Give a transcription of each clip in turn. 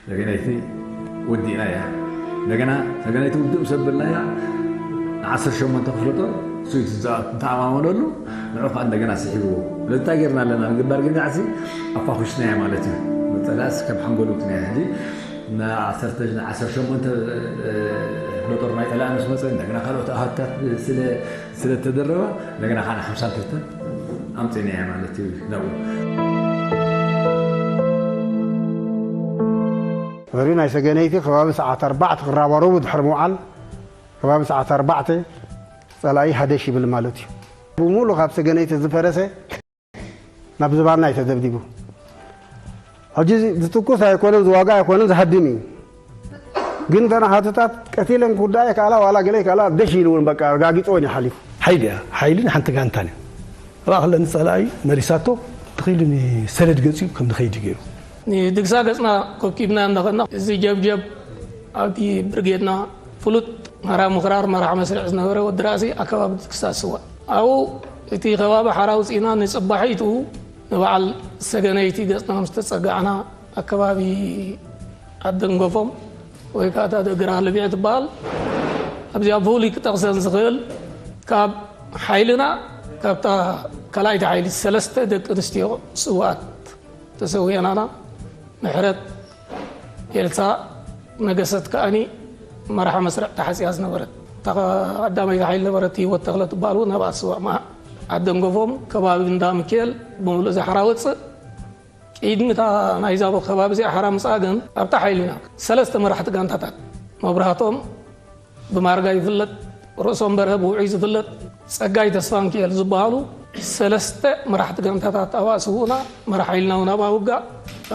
ሰገነይቲ ወዲእናያ። እንደገና ሰገነይቲ ውድእ ምስ ኣበልናያ፣ ን ዓሰርተ ሸሞንተ ክፍለ ጦር እሱ እዩ ዝኣ-፣ ዝተኣማመነሉ፣ ንዑ ከዓ እንደገና ስሒብዎ። ስለዚ እንታይ ጌርና ኣለና? ንግንባር ግንዳዕሲ ኣፋኹሽናያ ማለት እዩ። መጠላስ ከም ሓንጎል ውትናያ። ሕጂ ን ዓሰርተ፣ ን ዓሰርተ ሸሞንተ ክፍለ ጦር ናይ ጠላኢ ምስ መፀ፣ እንደገና ካልኦት ኣሃታት ስለ፣ ስለ ተደረባ፣ እንደገና ከዓ ን ሓምሳን ክልተን ኣምፂእናያ ማለት እዩ ናብኡ። ወሪ ናይ ሰገነይቲ ከባቢ ሰዓት ኣርባዕተ ክራባረቡ ድሕሪ ምውዓል፣ ከባቢ ሰዓት ኣርባዕተ ጸላኢ ሃደሽ ይብል ማለት እዩ። ብምሉእ ካብ ሰገነይቲ ዝፈረሰ ናብ ዝባና እዩ ተደብዲቡ። ሕጂ ዝትኩስ ኣይኮነን፣ ዝዋጋ ኣይኮነን፣ ዝሃድም እዩ። ግን እተን ኣሃትታት ቀቲለን ክውዳኣ ይከኣላ፣ ዋላ ገለ ይከኣላ፣ ደሽ ኢልውን በቃ ረጋጊጽወን እዩ ሓሊፉ። ሓይሊ እያ። ሓይሊ ንሓንቲ ጋንታን እዩ። ኣብኣ ከለኒ ጸላኢ መሊሳቶ፣ ትኽኢሉ ንሰደድ ገጺኡ ከም ዝኸይድ እዩ ገይሩ። ንድግሳ ገጽና ኮብኪብና እንዳኸድና፣ እዚ ጀብጀብ ኣብቲ ብርጌድና ፍሉጥ መራ ምኽራር መራሕ መስርዕ ዝነበረ ወዲ ራእሲ ኣከባቢ ድግሳ ስዋ። ኣብኡ እቲ ከባቢ ሓራ ውፅኢና ንጽባሒቱ ንበዓል ሰገነይቲ ገጽና ምስ ተጸጋዕና ኣከባቢ ዓደንገፎም ወይ ከዓ እታ ደግራ ልቢዕ ትበሃል ኣብዚኣ ብፍሉይ ክጠቕሰን ዝኽእል ካብ ሓይልና ካብታ ካልኣይቲ ሓይሊ ሰለስተ ደቂ ኣንስትዮ ስውኣት ተሰዊአናና። ምሕረት ኤልሳ ነገሰት ከኣኒ መራሒ መስርዕ ተሓፂያ ዝነበረት እታ ቀዳመይቲ ሓይሊ ነበረት ህይወት ተኽለ ትበሃል እውን ኣብኣ ስዋእ መዓ ዓደንገፎም ከባቢ እንዳ ሚካኤል ብምሉእ ዛሕራ ወፅእ ቅድሚ እታ ናይዛ ከባቢ እዚኣ ሓራ ምፅኣ ግን ኣብታ ሓይሊና ሰለስተ መራሕቲ ጋንታታት መብራህቶም ብማርጋ ይፍለጥ፣ ርእሶም በርሀ ብውዑይ ዝፍለጥ፣ ጸጋይ ተስፋንኪኤል ዝበሃሉ ሰለስተ መራሕቲ ጋንታታት ኣባእስውና መራሕ ሓይልና እውን ኣብኣ ውጋእ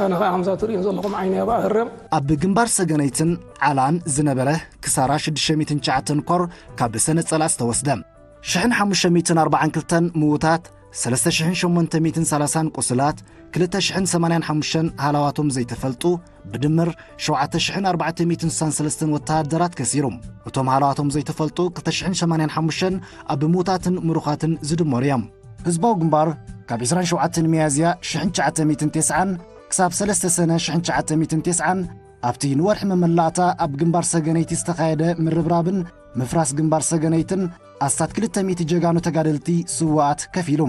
ኣነ ኸዓ ከምዛ ትርእዩን ዘለኹም ዓይነይ ኣብኣ ህረም። ኣብ ግንባር ሰገነይትን ዓላን ዝነበረ ክሳራ ሽዱሽተ ሚእትን ትሽዓተን ኮር ካብ ሰነ ጸላእ ዝተወስደ ሽሕን ሓሙሽተ ሚእትን ኣርባዓን ክልተን ምዉታት ሰለስተ ሽሕን ሸሞንተ ሚእትን ሰላሳን ቁስላት፣ ክልተ ሽሕን ሰማንያን ሓሙሽተን ሃላዋቶም ዘይተፈልጡ፣ ብድምር ሸውዓተ ሽሕን ኣርባዕተ ሚእትን ስሳን ሰለስተን ወተሃደራት ከሲሩ። እቶም ሃላዋቶም ዘይተፈልጡ ክልተ ሽሕን ሰማንያን ሓሙሽተን ኣብ ምዉታትን ምሩኻትን ዝድመሩ እዮም። ህዝባዊ ግንባር ካብ ዕስራን ሸውዓተን ሚያዝያ ሽሕን ትሽዓተ ሚእትን ተስዓን ክሳብ ሰለስተ ሰነ ሽሕን ትሽዓተ ሚእትን ተስዓን ኣብቲ ንወርሒ መመላእታ ኣብ ግንባር ሰገነይቲ ዝተኻየደ ምርብራብን ምፍራስ ግንባር ሰገነይትን ኣስታት ክልተ ሚእቲ ጀጋኑ ተጋደልቲ ስውኣት ከፊሉ።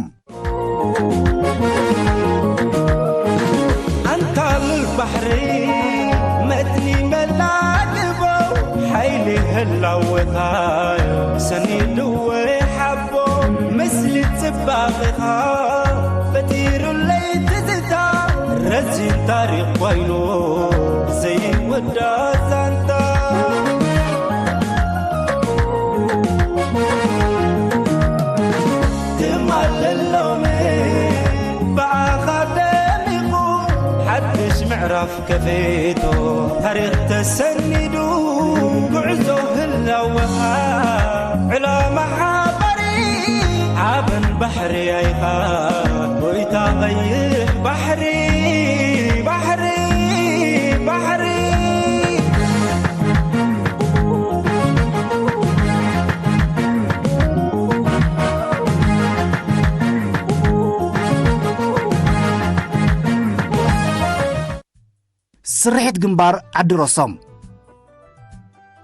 ኣንታ ሉል ባሕሪ መትኒ መላግቦ ሓይሊ ህላወኻዮ ሰኒድዎ ይሓቦ ምስሊ ጽባቕኻ ፈጢሩለይ ትዝታ ረዚን ታሪኽ ኮይኑ ዘይወዳ ዛንታ ትማል ሎሚ ብኣኻ ደሚቑ ሓድሽ ምዕራፍ ከፊቱ ታሪኽ ተሰኒዱ ጉዕዞ ህላወኻ ዕላማ ሓባሪ ዓበን ባሕሪ ኣይኻ ጎይታ ቀይሕ ባሕሪ ባሕሪ ባሕሪ ስርሒት ግንባር ዓዲ ሮሶም።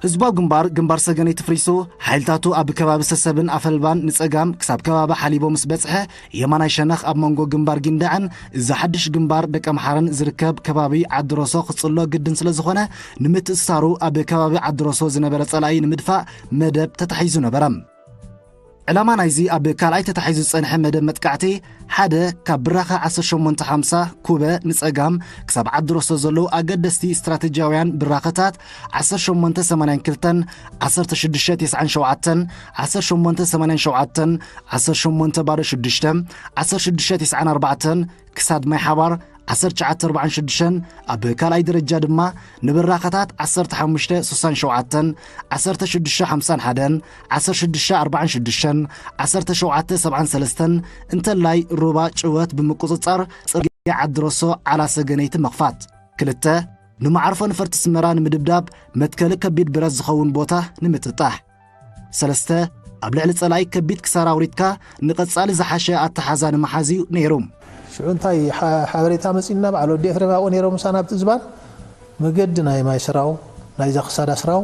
ህዝባዊ ግንባር፣ ግንባር ሰገነይቲ ፍሪሱ፣ ሓይልታቱ ኣብ ከባቢ ሰሰብን ኣፈልባን ንጸጋም ክሳብ ከባቢ ሓሊቦ ምስ በጽሐ፣ የማናይ ሸነኽ ኣብ መንጎ ግንባር ጊንዳዕን እዚ ሓድሽ ግንባር ደቀምሓረን ዝርከብ ከባቢ ዓዲ ሮሶ ክጽሎ ግድን ስለ ዝኾነ፣ ንምትእስሳሩ ኣብ ከባቢ ዓዲ ሮሶ ዝነበረ ጸላኢ ንምድፋእ መደብ ተታሒዙ ነበረ። ዕላማ ናይዚ ኣብ ካልኣይ ተታሒዙ ዝጸንሐ መደብ መጥቃዕቲ፣ ሓደ ካብ ብራኸ ዓሰርተ ሸሞንተ ሓምሳ ኩበ ንጸጋም ክሳብ ዓዲ ሮሶ ዘለዉ ኣገደስቲ ስትራተጂያውያን ብራኸታት ዓሰርተ ሸሞንተ ሰማንያን ክልተን፣ ዓሰርተ ሽዱሽተ ተስዓን ሸውዓተን፣ ዓሰርተ ሸሞንተ ሰማንያን ሸውዓተን፣ ዓሰርተ ሸሞንተ ባዶ ሽዱሽተ፣ ዓሰርተ ሽዱሽተ ተስዓን ኣርባዕተን፣ ክሳድ ማይ ሓባር፣ ዓሰርተ ትሽዓተ ኣርባዓን ሽዱሽተን፣ ኣብ ካልኣይ ደረጃ ድማ ንብራኸታት ዓሰርተ ሓሙሽተ ስሳን ሸውዓተን፣ ዓሰርተ ሽዱሽተ ሓምሳን ሓደን፣ ዓሰርተ ሽዱሽተ ኣርባዓን ሽዱሽተን፣ ዓሰርተ ሸውዓተ ሰብዓን ሰለስተን፣ እንተላይ ሩባ ጭወት ብምቁጽጻር ጽርግያ ዓዲ ሮሶ ዓላ ሰገነይቲ ምኽፋት። ክልተ፣ ንመዓርፎ ነፈርቲ ስመራ ንምድብዳብ መትከሊ ከቢድ ብረት ዝኸውን ቦታ ንምጥጣሕ። ሰለስተ፣ ኣብ ልዕሊ ጸላኢ ከቢድ ክሳራ ኣውሪድካ ንቐጻሊ ዝሓሸ ኣተሓዛ ንምሓዝ እዩ ነይሩ። ሽዑ እንታይ ሓ- ሓበሬታ መጺእና፣ በዓል ወዲ ኤፍሬም ኣብኡ ነይሮም ምሳና ኣብቲ ዝባን። መገዲ ናይ ማይ ስራው፣ ናይዛ ክሳዳ ስራው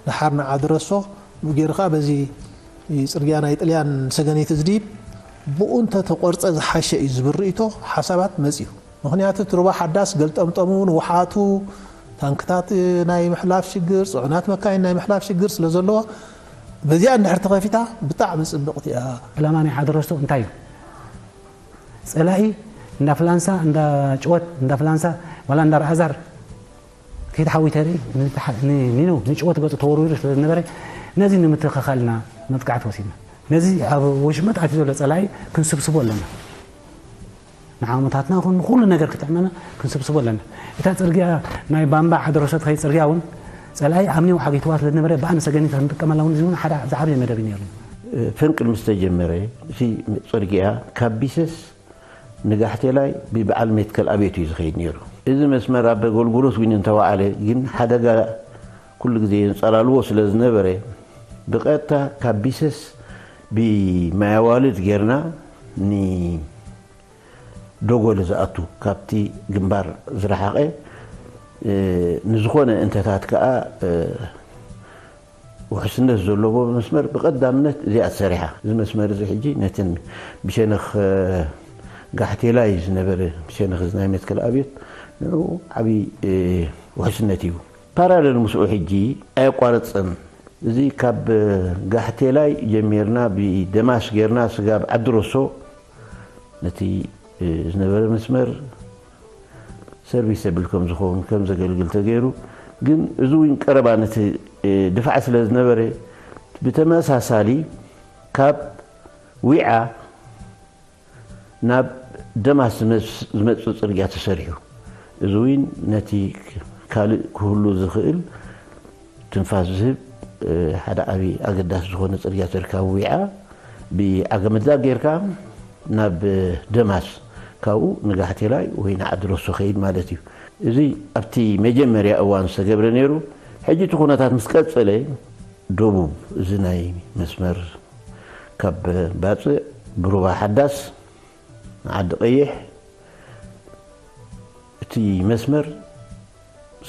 ንሓር ንዓዲ ረሶ ብኡ ገይሩ ከኣ በዚ ጽርግያ ናይ ጥልያን ሰገነይቲ ዝድይብ ብኡ እንተተቆርጸ ዝሓሸ እዩ ዝብል ርእይቶ ሓሳባት መጺኡ። ምኽንያቱ እቲ ሩባ ሓዳስ ገልጠምጠሙ ንውሓቱ ታንክታት ናይ ምሕላፍ ሽግር፣ ጽዑናት መካይን ናይ ምሕላፍ ሽግር ስለ ዘለዋ፣ በዚኣ እንድሕር ተኸፊታ ብጣዕሚ ጽብቕቲ እያ። ዕላማ ናይ ዓዲ ረሶ እንታይ እዩ? ጸላኢ እንዳ ፍላንሳ፣ እንዳ ጭወት፣ እንዳ ፍላንሳ፣ ዋላ እንዳ ረኣዛር ከይተሓዊተ ርኢ ንተሓ- ን- ኒኑ ንጭወት ገጹ ተወርዊሩ ስለ ዝነበረ፣ ነዚ ንምትኽኻልና መጥቃዕቲ ወሲድና። ነዚ ኣብ ወሽመጥ ኣትዩ ዘሎ ጸላኢ ክንስብስቦ ኣለና። ንዓመታትና ኹን ንኹሉ ነገር ክጥዕመና ክንስብስቦ ኣለና። እታ ጽርግያ ናይ ባምባ ዓዲ ሮሶ ትኸይድ ጽርግያ እውን ጸላኢ ኣምኒው ዓጊትዋ ስለ ዝነበረ ብኣነ ሰገኒት ክንጥቀመላ እውን እዚ እውን ሓደ ዝዓበየ መደብ እዩ ነይሩ። ፈንቅል ምስ ተጀመረ እቲ ጽርግያ ካብ ቢሰስ ንጋሕቴላይ ብበዓል ሜትከል ኣብየት እዩ ዝኸይድ ነይሩ። እዚ መስመር ኣብ ኣገልግሎት እውን እንተወዓለ ግን ሓደጋ ኩሉ ግዜ የንጸላልዎ ስለ ዝነበረ ብቐጥታ ካብ ቢሰስ ብማይ ኣዋልድ ጌርና ንዶጎል ዝኣቱ ካብቲ ግንባር ዝረሓቐ፣ እ፣ ንዝኾነ እንተታት ከኣ፣ እ፣ ውሕስነት ዘለዎ መስመር ብቐዳምነት እዚኣ ተሰሪሓ። እዚ መስመር እዚ ሕጂ ነተን ብሸነኽ፣ እ፣ ጋሕቴላይ ዝነበረ ብሸነኽ እዚ ናይ መትከል ኣብዮት ንዕኡ ዓብዪ፣ እ፣ ውሕስነት እዩ። ፓራለል ምስኡ ሕጂ ኣየቋረጸን። እዚ ካብ ጋሕቴላይ ጀሚርና ብደማስ ጌርና ስጋብ ዓዲ ሮሶ ነቲ፣ እ፣ ዝነበረ መስመር ሰርቪሰብል ከም ዝኸውን ከም ዘገልግል ተገይሩ። ግን እዚ እውን ቀረባ ነቲ፣ እ፣ ድፋዕ ስለ ዝነበረ ብተመሳሳሊ ካብ ዊዓ ናብ ደማስ ዝመስ- ዝመጽእ ጽርግያ ተሰሪሑ። እዚ እውን ነቲ ካልእ ክህሉ ዝኽእል ትንፋስ ዝህብ፣ እ፣ ሓደ ዓቢ ኣገዳሲ ዝኾነ ጽርግያ ተርካብ ዊዓ ብዓገመዳ ጌርካ ናብ ደማስ፣ ካብኡ ንጋሕቴላይ ወይ ንዓዲ ሮሶ ኸይድ ማለት እዩ። እዚ ኣብቲ መጀመርያ እዋን ዝተገብረ ነይሩ። ሕጂ እቲ ኩነታት ምስ ቀጸለ ደቡብ እዚ ናይ መስመር ካብ ባጽዕ ብሩባ ሓዳስ ንዓዲ ቀይሕ እቲ መስመር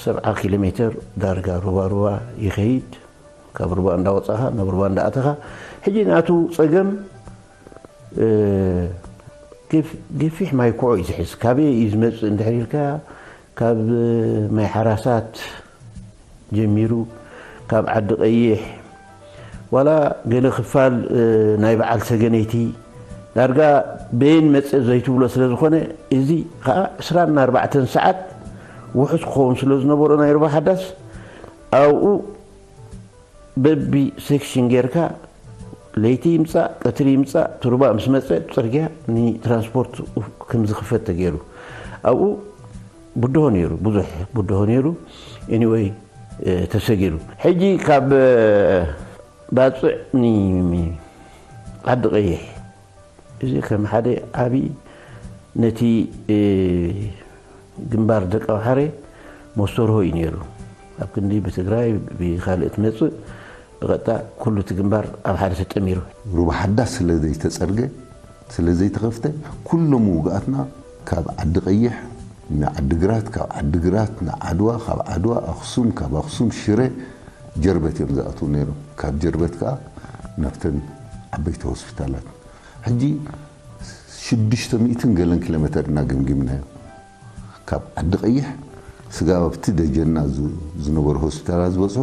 ሰብዓ ኪሎ ሜትር ዳርጋ ሩባ ሩባ ይኸይድ። ካብ ሩባ እንዳወጻኻ ናብ ሩባ እንዳኣተኻ። ሕጂ ናቱ ጸገም፣ እ፣ ገፍ- ገፊሕ ማይ ኩዖ እዩ ዝሕዝ። ካበይ እዩ ዝመጽእ እንድሕር ኢልካ ካብ ማይ ሓራሳት ጀሚሩ ካብ ዓዲ ቀይሕ ዋላ ገለ ክፋል፣ እ፣ ናይ በዓል ሰገነይቲ ዳርጋ በየን መጽእ ዘይትብሎ ስለ ዝኾነ፣ እዚ ኸኣ ዕስራን ኣርባዕተን ሰዓት ውሑስ ክኸውን ስለ ዝነበሮ ናይ ሩባ ሓዳስ ኣብኡ በቢ ሴክሽን ጌርካ ለይቲ ይምጻእ ቀትሪ ይምጻእ ትሩባ ምስ መጸ ጽርግያ ንትራንስፖርት ከም ዝኽፈት ተገይሩ። ኣብኡ ብድሆ ነይሩ፣ ብዙሕ ብድሆ ነይሩ። ኤኒወይ፣ እ፣ ተሰጊሩ። ሕጂ ካብ፣ እ፣ ባጽዕ ንዓዲ ቀይሕ፣ እዚ ከም ሓደ ዓቢ ነቲ፣ እ፣ ግንባር ደቂ ኣውሓሬ መስተርሆ እዩ ነይሩ። ኣብ ክንዲ ብትግራይ ብኻልእ ትመጽእ ብቐጥታ ኩሉ እቲ ግንባር ኣብ ሓደ ተጠሚሩ። ሩባ ሓዳስ ስለ ዘይተጸርገ፣ ስለ ዘይተኸፍተ፣ ኩሎም ውግኣትና ካብ ዓዲ ቀይሕ ንዓዲ ግራት፣ ካብ ዓዲ ግራት ንዓድዋ፣ ካብ ዓድዋ ኣኽሱም፣ ካብ ኣኽሱም ሽረ ጀርበት እዮም ዝኣትዉ ነይሮም። ካብ ጀርበት ከኣ ናብተን ዓበይቲ ሆስፒታላት። ሕጂ ሽዱሽተ ሚእትን ገለን ኪሎ ሜተር እና ገምጊምናዮ። ካብ ዓዲ ቀይሕ ስጋብ ኣብቲ ደጀና ዝ- ዝነበሩ ሆስፒታላት ዝበጽሑ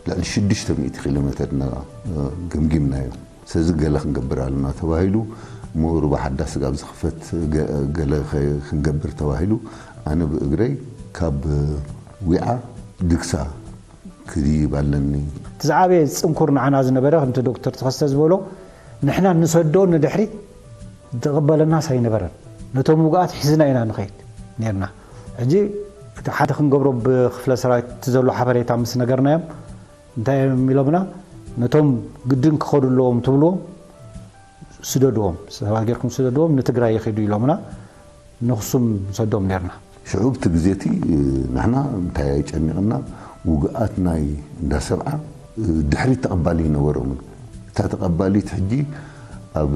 ልዕሊ ሽዱሽተ ሚእቲ ኪሎ ሜተር እና፣ እ፣ ገምጊምናዮ። ስለዚ ገለ ክንገብር ኣለና ተባሂሉ፣ እሞ ሩባ ሓዳስ ስጋብ ዝኽፈት ገ- ገለ ከ- ክንገብር ተባሂሉ፣ ኣነ ብእግረይ ካብ ዊዓ ድግሳ ክድይብ ኣለኒ። እቲ ዝዓበየ ጽንኩር ንዓና ዝነበረ፣ ከምቲ ዶክተር ተኸስተ ዝበሎ፣ ንሕና ንሰዶ ንድሕሪት ዝቕበለናስ ኣይነበረን። ነቶም ውግኣት ሒዝና ኢና ንኸይድ። ነርና። ሕጂ እቲ ሓደ ክንገብሮ ብክፍለ ሰራዊት ዘሎ ሓበሬታ ምስ ነገርናዮም እንታይ እዮም ኢሎምና? ነቶም ግድን ክኸዱ ኣለዎም ትብልዎም ስደድዎም፣ ሰባት ጌርኩም ስደድዎም ንትግራይ ይኸዱ ኢሎምና። ንክሱም ንሰዶም ነርና። ሽዑ ብቲ ግዜ እቲ ንሕና እንታይ ኣይጨኒቕና፣ ውግኣት ናይ እንዳ ሰብዓ ድሕሪት ተቐባሊ ይነበሮምን። እታ ተቐባሊት ሕጂ ኣብ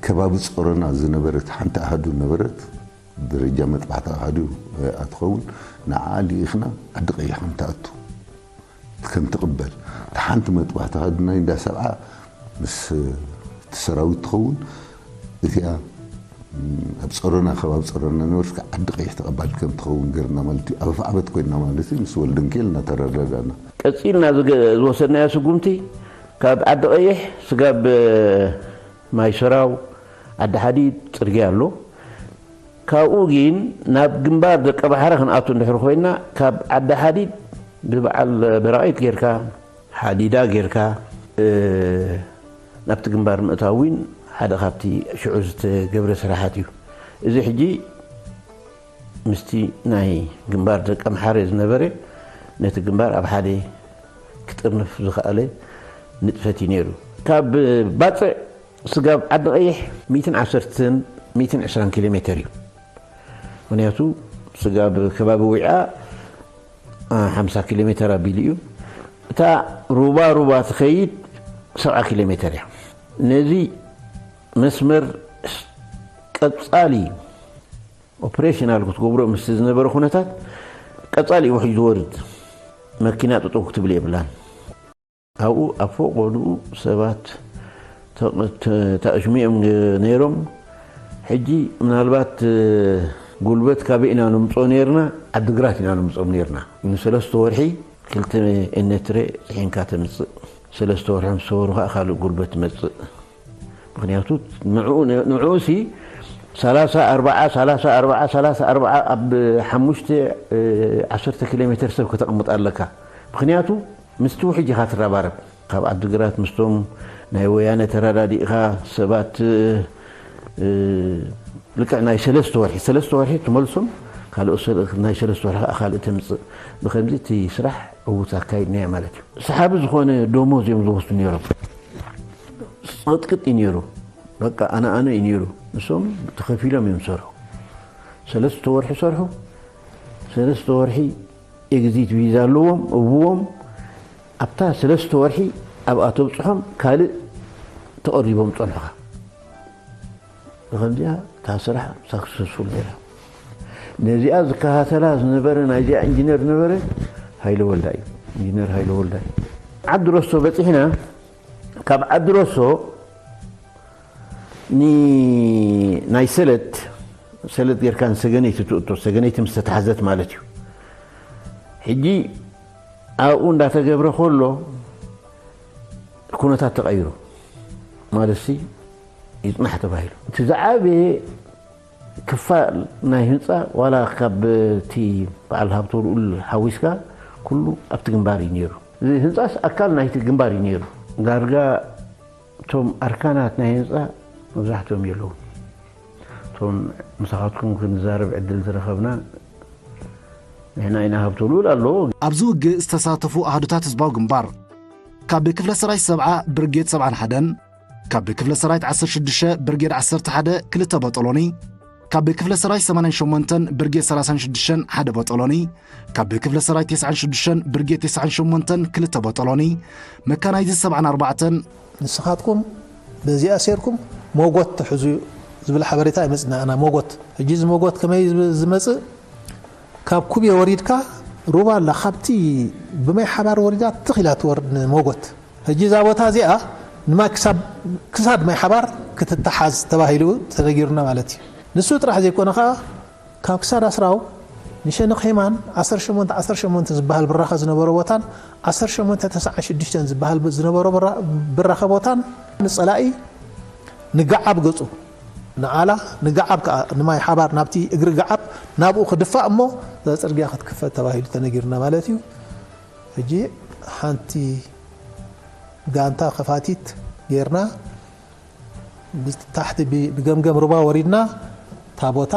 ከባቢ ጾሮና ዝነበረት ሓንቲ ኣሃዱ ነበረት፣ ደረጃ መጥባሕቲ ኣሃዱ እያ ትኸውን። ንዓ ልኢኽና ዓዲ ቀይሕ ከም ትኣቱ ከም ትቕበል። እታ ሓንቲ መጥባሕቲ ኣሃዱ ናይ እንዳ ሰብዓ ምስ እቲ ሰራዊት ትኸውን። እቲኣ ኣብ ጸሮና ከባቢ ጸሮና ነበርስ ዓዲ ቀይሕ ተቐባል ከም ትኸውን ገርና ማለት እዩ። ኣበፍ ዓበት ኮይና ማለት እዩ። ምስ ወልደንኬል እናተረዳዳና ቀጺልና ዝገ- ዝወሰድናዮ ስጉምቲ ካብ ዓዲ ቀይሕ ስጋብ ማይ ሰራው ዓዲ ሓዲድ ጽርግያ ኣሎ። ካብኡ ግን ናብ ግንባር ደቀ ባሕሪ ክንኣቱ እንድሕር ኮይና ካብ ዓዲ ሓዲድ ብበዓል በራቒት ጌርካ ሓዲዳ ጌርካ እ፣ ናብቲ ግንባር ምእታው እውን ሓደ ካብቲ ሽዑ ዝተገብረ ስራሓት እዩ። እዚ ሕጂ ምስቲ ናይ ግንባር ደቀ ምሓረ ዝነበረ ነቲ ግንባር ኣብ ሓደ ክጥርንፍ ዝኸኣለ ንጥፈት እዩ ነይሩ። ካብ ባጽዕ ስጋብ ዓዲ ቀይሕ ሚእትን ዓሰርተን ሚእትን ዕስራን ኪሎ ሜተር እዩ። ምክንያቱ ስጋብ ከባቢ ዊዓ ሓምሳ ኪሎ ሜተር ኣቢሉ እዩ። እታ ሩባ ሩባ ትኸይድ ሰብዓ ኪሎ ሜተር እያ። ነዚ መስመር ቀጻሊ ኦፕሬሽናል ክትገብሮ ምስ ዝነበረ ኩነታት ቀጻሊ ውሕጅ ዝወርድ መኪና ጠጠው ክትብል የብላን። ኣብኡ ኣብ ፎቕ ጎድኡ ሰባት ተኣሽሙ እዮም ነይሮም። ሕጂ ምናልባት ጉልበት ካበይ ኢና ነምፅኦ ነይርና? ዓድግራት ኢና ነምፅኦም ነይርና። ንሰለስተ ወርሒ ክልተ ኤነትረ ፂሒንካ ተምፅእ። ሰለስተ ወርሒ ምስ ሰበሩ ከዓ ካልእ ጉልበት መፅእ። ምክንያቱ ንዕኡ ንዕኡሲ ሰላሳ ኣርባዓ ሰላሳ ኣርባዓ ሰላሳ ኣርባዓ ኣብ ሓሙሽተ ዓሰርተ ኪሎ ሜትር ሰብ ከተቕምጥ ኣለካ። ምክንያቱ ምስቲ ውሕጅ ኢኻ ትረባረብ። ካብ ዓድግራት ምስቶም ናይ ወያነ ተረዳዲእኻ ሰባት ልክዕ ናይ ሰለስተ ወርሒ ሰለስተ ወርሒ ትመልሶም፣ ካልኦት ናይ ሰለስተ ወርሒ ከዓ ካልእ ተምፅእ። ብከምዚ እቲ ስራሕ ዕውት ኣካይድናዮ ማለት እዩ። ሰሓቢ ዝኾነ ደሞዝ እዮም ዝወስዱ ነይሮም። ቅጥቅጥ እዩ ነይሩ። በቃ ኣነ ኣነ እዩ ነይሩ። ንሶም ተኸፊሎም እዮም ዝሰርሑ። ሰለስተ ወርሒ ሰርሑ። ሰለስተ ወርሒ ኤግዚት ቪዛ ኣለዎም እብዎም። ኣብታ ሰለስተ ወርሒ ኣብኣ ተብፅሖም ካልእ ተቐሪቦም ፀንሑኻ። ብከምዚኣ እታ ስራሕ ሳክሰስፉል ነይራ። ነዚኣ ዝከታተላ ዝነበረ ናይዚኣ ኢንጂነር ዝነበረ ሃይለ ወልዳ እዩ። ኢንጂነር ሃይለ ወልዳ እዩ። ዓዲ ረሶ በፂሕና። ካብ ዓዲ ረሶ ን- ናይ ሰለት ሰለት ጌርካ ንሰገነይቲ ትእቶ፣ ሰገነይቲ ምስ ተታሕዘት ማለት እዩ። ሕጂ ኣብኡ እንዳተገብረ ከሎ ኩነታት ተቐይሩ ማለት ሲ ይፅናሕ ተባሂሉ። እቲ ዝዓበየ ክፋል ናይ ህንፃ ዋላ ካብ እቲ በዓል ሃብተ ልኡል ሓዊስካ ኩሉ ኣብቲ ግንባር እዩ ነይሩ። እዚ ህንፃስ ኣካል ናይቲ ግንባር እዩ ነይሩ። ዳርጋ እቶም ኣርካናት ናይ ህንፃ መብዛሕትኦም የለውን። እቶም ምሳኻትኩም ክንዛረብ ዕድል ዝረኸብና ንሕና ኢና ሃብተ ልኡል ኣለዎ። ኣብዚ ውግእ ዝተሳተፉ ኣሃዱታት ህዝባዊ ግንባር ካብ ክፍለ ሰራዊት ሰብዓ ብርጌድ ሰብዓን ሓደን፣ ካብ ክፍለ ሰራዊት ዓሰርተ ሽዱሽተ ብርጌድ ዓሰርተ ሓደ ክልተ ቦጦሎኒ፣ ካብ ክፍለ ሰራዊት ሰማንያን ሸሞንተን ብርጌድ ሰላሳን ሽዱሽተን ሓደ ቦጦሎኒ፣ ካብ ክፍለ ሰራዊት ተስዓን ሽዱሽተን ብርጌድ ተስዓን ሸሞንተን ክልተ ቦጦሎኒ፣ መካናይዝድ ሰብዓን ኣርባዕተን። ንስኻትኩም በዚኣ ሴርኩም ሞጎት ትሕዙ ዝብል ሓበሬታ ይመጽና ኣና ሞጎት። ሕጂ እዚ ሞጎት ከመይ ዝብ-፣ ዝመጽእ? ካብ ኩቤ ወሪድካ ሩባ ኣላ፣ ካብቲ ብማይ ሓባር ወሪዳ ትኽ ኢላ ትወርድ ንሞጎት። ሕጂ እዛ ቦታ እዚኣ ንማይ ክሳብ፣ ክሳድ ማይ ሓባር ክትተሓዝ ተባሂሉ ተነጊሩና ማለት እዩ። ንሱ ጥራሕ ዘይኮነ ኸዓ ካብ ክሳድ ኣስራው ንሸነኽ ሄማን ዓሰርተ ሸሞንተ ዓሰርተ ሸሞንተ ዝበሃል ብራኸ ዝነበሮ ቦታን ዓሰርተ ሸሞንተ ተስዓን ሽዱሽተን ዝበሃል ብ-፣ ዝነበሮ ብራ-፣ ብራኸ ቦታን ንጸላኢ ንገዓብ ገጹ ንዓላ ንገዓብ ከኣ ንማይ ሓባር ናብቲ እግሪ ገዓብ ናብኡ ክድፋእ እሞ እዛ ጽርግያ ክትክፈት ተባሂሉ ተነጊሩና ማለት እዩ። ሕጂ ሓንቲ ጋንታ ከፋቲት ጌርና ብታሕቲ ብ-፣ ብገምገም ሩባ ወሪድና እታ ቦታ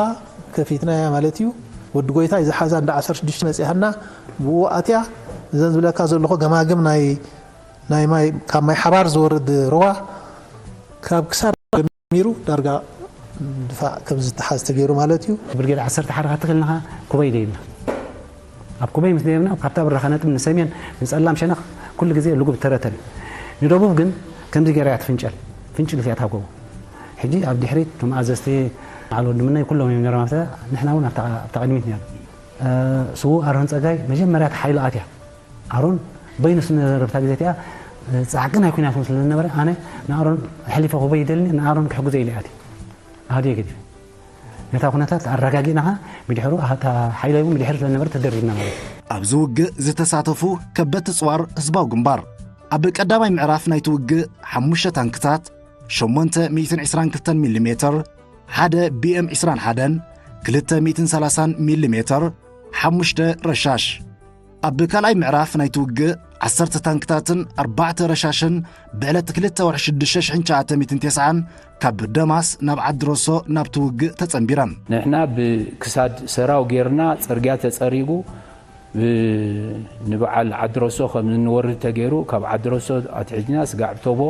ከፊትናያ ማለት እዩ። ወዲ ጎይታይ ዝሓዛ እንዳ ዓሰርተ ሽዱሽተ መጺኣና፣ ብኡ ኣትያ። እዘን ዝብለካ ዘለኹ ገማግም ናይ፣ ናይ ማይ፣ ካብ ማይ ሓባር ዝወርድ ሩባ፣ ካብ ክሳድ ጀሚሩ ዳርጋ ድፋዕ ከም ዝተሓዝ ተገይሩ ማለት እዩ። ብርጌድ ዓሰርተ ሓደ ክትኽልናኻ ኩበይ ደይብና። ኣብ ኩበይ ምስ ደየብና፣ ካብታ ብራኸ ነጥብ ንሰሜን፣ ንጸላም ሸነኽ ኩሉ ግዜ ልጉብ ተረተን። ንደቡብ ግን ከምዚ ገይራ እያ ትፍንጨል። ፍንጭል እያ ታጎቡ። ሕጂ ኣብ ድሕሪት እቶም ኣዘዝቲ በዓል ወዲ ምነይ ኩሎም እዮም ነይሮም ኣብታ፣ ንሕና እውን ኣብታ፣ ኣብታ ቅድሚት ነይሩ። እ፣ ስዉእ ኣሮን ጸጋይ መጀመርያ እቲ ሓይሉ ኣትያ። ኣሮን በይኑ ስለ ዝነበረ ኣብታ ግዜ እቲኣ፣ እ፣ ጻዕቂ ናይ ኲናት እውን ስለ ዝነበረ፣ ኣነ ንኣሮን ኣሕሊፈ ክህቦ ይደልኒ፣ ንኣሮን ክሕግዞ ኢለ ኣትየ። ኣህድዮ ገዲፈ። ነታ ኩነታት ኣረጋጊእና ኸኣ ብድሕሩ፣ ኣታ ሓይለይ እውን ብድሕሪ ስለ ዝነበረ ተደሪብና ማለት እዩ። ኣብዚ ውግእ ዝተሳተፉ ከበድቲ ጽዋር ህዝባዊ ግንባር፣ ኣብ ቀዳማይ ምዕራፍ ናይቲ ውግእ፣ ሓሙሽተ ታንክታት፣ ሸሞንተ ሚእትን ዕስራን ክልተን ሚሊ ሜተር፣ ሓደ ቢ ኤም ዕስራን ሓደን፣ ክልተ ሚእትን ሰላሳን ሚሊ ሜተር፣ ሓሙሽተ ረሻሽ። ኣብ ካልኣይ ምዕራፍ ናይቲ ውግእ፣ ዓሰርተ ታንክታትን ኣርባዕተ ረሻሽን ብዕለት ክልተ ወርሒ ሽዱሽተ ሽሕን ትሽዓተ ሚእትን ተስዓን ካብ ደማስ ናብ ዓዲ ሮሶ ናብቲ ውግእ ተጸንቢረን። ንሕና ብክሳድ ሰራው ጌርና፣ ጽርግያ ተጸሪጉ፣ ብ-፣ ንበዓል ዓዲ ሮሶ ከም እንወርድ ተገይሩ፣ ካብ ዓዲ ሮሶ ኣትሒዝና ስጋብ ቶቦ፣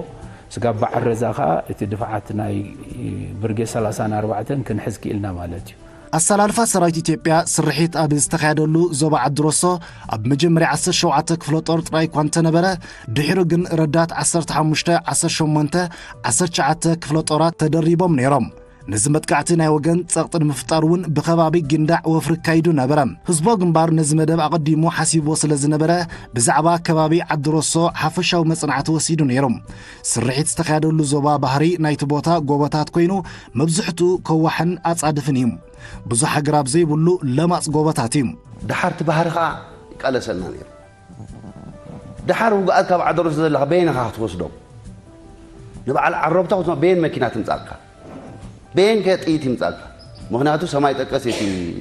ስጋብ በዓል ረዛ ከኣ እቲ ድፍዓት ናይ ብርጌድ ሰላሳን ኣርባዕተን ክንሕዝ ክኢልና ማለት እዩ። ኣሰላልፋ ሰራዊት ኢትዮጵያ ስርሒት ኣብ ዝተኻየደሉ ዞባ ዓዲ ሮሶ ኣብ መጀመርያ ዓሰርተ ሸውዓተ ክፍለ ጦር ጥራይ እኳ እንተነበረ፣ ድሒሩ ግን ረዳት ዓሰርተ ሓሙሽተ፣ ዓሰርተ ሸሞንተ፣ ዓሰርተ ትሽዓተ ክፍለ ጦራት ተደሪቦም ነይሮም። ነዚ መጥቃዕቲ ናይ ወገን ጸቕጢ ንምፍጣር እውን ብከባቢ ጊንዳዕ ወፍሪ ካይዱ ነበረ። ህዝባዊ ግንባር ነዚ መደብ ኣቐዲሙ ሓሲብዎ ስለ ዝነበረ፣ ብዛዕባ ከባቢ ዓዲ ሮሶ ሓፈሻዊ መጽናዕቲ ወሲዱ ነይሩ። ስርሒት ዝተኻየደሉ ዞባ ባህሪ ናይቲ ቦታ ጎቦታት ኮይኑ፣ መብዝሕትኡ ከዋሕን ኣጻድፍን እዩ። ብዙሕ ኣግራብ ዘይብሉ ለማጽ ጎቦታት እዩ። ደሓር እቲ ባህሪ ኸኣ ይቃለሰልና ነይሩ። ደሓር ውግኣት ካብ ዓዲ ሮሶ ዘለኻ በየን ኢኻ ክትወስዶ? ንበዓል ዓረብታ ክትወስዶ በየን መኪና ትምጻእካ? በየን ከ ጥይት ይምጻእካ? ምኽንያቱ ሰማይ ጠቀስ እቲ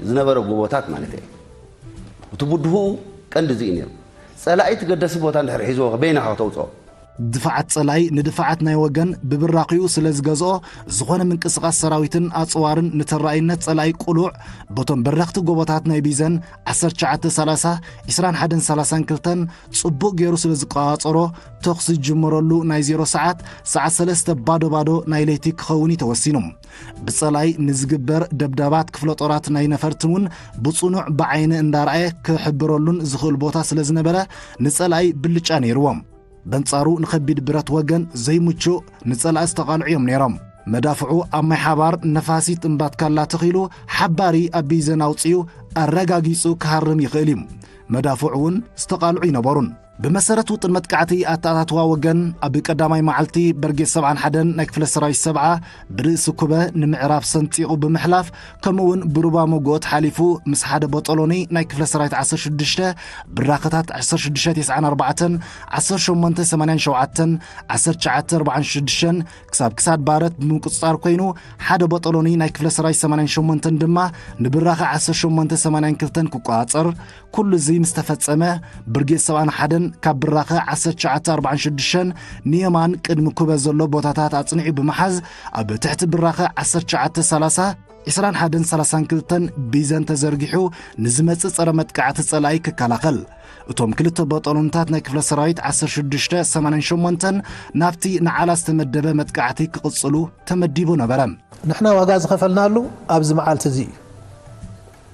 ዝነበረ ጎቦታት ማለት እዩ። እቲ ብድሆኡ ቀንዲ እዚ እዩ ነይሩ። ጸላኢ እቲ ገደሲ ቦታ እንድሕር ሒዝዎ ኸ በየን ኢኻ ክተውጽኦ? ድፋዓት ጸላኢ ንድፋዓት ናይ ወገን ብብራኺኡ ስለ ዝገዝኦ፣ ዝኾነ ምንቅስቓስ ሰራዊትን ኣጽዋርን ንተራኢነት ጸላኢ ቅሉዕ፣ በቶም በረኽቲ ጎቦታት ናይ ቢዘን ዓሰርተ ትሽዓተ ሰላሳ፣ ዕስራን ሓደን ሰላሳን ክልተን ጽቡቕ ገይሩ ስለ ዝቆጻጸሮ፣ ተኹሲ ዝጅመረሉ ናይ ዜሮ ሰዓት፣ ሰዓት ሰለስተ ባዶ ባዶ ናይ ለይቲ ክኸውን እዩ ተወሲኑ። ብጸላኢ ንዝግበር ደብዳባት ክፍለ ጦራት ናይ ነፈርትን እውን ብጽኑዕ ብዓይኒ እንዳረኣየ ክሕብረሉን ዝኽእል ቦታ ስለ ዝነበረ፣ ንጸላኢ ብልጫ ነይርዎም። በንጻሩ ንኸቢድ ብረት ወገን ዘይምቹእ፣ ንጸላኢ ዝተቓልዑ እዮም ነይሮም። መዳፍዑ ኣብ ማይ ሓባር ነፋሲት እምባትካላ ተኺሉ፣ ሓባሪ ኣብ ቢዘን ኣውጺኡ ኣረጋጊጹ ክሃርም ይኽእል እዩ። መዳፍዑ እውን ዝተቓልዑ ኣይነበሩን። ብመሰረት ውጥን መጥቃዕቲ ኣተኣታትዋ ወገን፣ ኣብ ቀዳማይ መዓልቲ ብርጌድ ሰብዓን ሓደን ናይ ክፍለ ሰራዊት ሰብዓ ብርእሲ ኩበ ንምዕራብ ሰንጢቑ ብምሕላፍ፣ ከምኡውን ብሩባ መጎት ሓሊፉ ምስ ሓደ ቦጦሎኒ ናይ ክፍለ ሰራዊት ዓሰርተ ሽዱሽተ ብራኸታት ዓሰርተ ሽዱሽተ ተስዓን ኣርባዕተን፣ ዓሰርተ ሸሞንተ ሰማንያን ሸውዓተን፣ ዓሰርተ ትሽዓተ ኣርባዓን ሽዱሽተን ክሳብ ክሳድ ባረት ብምቁጽጻር ኮይኑ፣ ሓደ ቦጦሎኒ ናይ ክፍለ ሰራዊት ሰማንያን ሸሞንተን ድማ ንብራኸ ዓሰርተ ሸሞንተ ሰማንያን ክልተን ክቆጻጸር፣ ኩሉ እዚ ምስ ተፈጸመ፣ ብርጌድ ሰብዓን ሓደን ካብ ብራኸ ዓሰርተ ትሽዓተ ኣርባዓን ሽዱሽተን ንየማን ቅድሚ ኩበ ዘሎ ቦታታት ኣጽኒዑ ብምሓዝ፣ ኣብ ትሕቲ ብራኸ ዓሰርተ ትሽዓተ ሰላሳ፣ ዕስራን ሓደን ሰላሳን ክልተን ቢዘን ተዘርጊሑ ንዝመጽእ ጸረ መጥቃዕቲ ጸላኢ ክከላኸል፣ እቶም ክልተ ቦጦሎንታት ናይ ክፍለ ሰራዊት ዓሰርተ ሽዱሽተ ሰማንያን ሸሞንተን ናብቲ ንዓላ ዝተመደበ መጥቃዕቲ ክቕጽሉ ተመዲቡ ነበረ። ንሕና ዋጋ ዝኸፈልናሉ ኣብዚ መዓልቲ እዚ እዩ።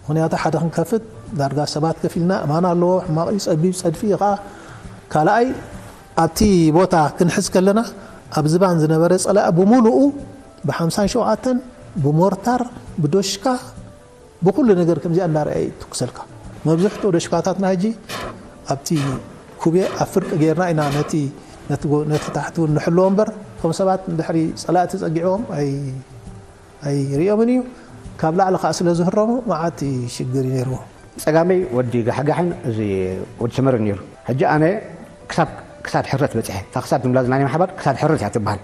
ምኽንያቱ ሓደ ክንከፍት ዳርጋ ሰባት ከፊልና፣ እማን ኣለዎ፣ ሕማቕ እዩ፣ ጸቢብ ጸድፊ እዩ ኸዓ። ካልኣይ ኣብቲ ቦታ ክንሕዝ ከለና ኣብ ዝባን ዝነበረ ጸላኢ ብምሉኡ ብሓምሳን ሸውዓተን ብሞርታር ብዶሽካ ብኹሉ ነገር ከምዚኣ እንዳረኣየ እዩ ትኩሰልካ። መብዝሕትኡ ዶሽካታትና ሕጂ ኣብቲ ኩቤ ኣብ ፍርቂ ጌርና ኢና ነቲ፣ ነቲ ጎ-፣ ነቲ ታሕቲ እውን ንሕልዎ እምበር፣ እቶም ሰባት እንድሕሪ ጸላእቲ ጸጊዕዎም ኣይ-፣ ኣይርእዮምን እዩ። ካብ ላዕሊ ከዓ ስለ ዝህረሙ መዓት ሽግር እዩ ነይርዎ። ጸጋመይ ወዲ ጋሕጋሕን እዚ ወዲ ሰመረን ነይሩ። ሕጂ ኣነ ክሳብ፣ ክሳድ ሕረት በጺሐ። እታ ክሳድ ንብላ ዘለና ናይ ማሕባር ክሳድ ሕረት እያ ትበሃል።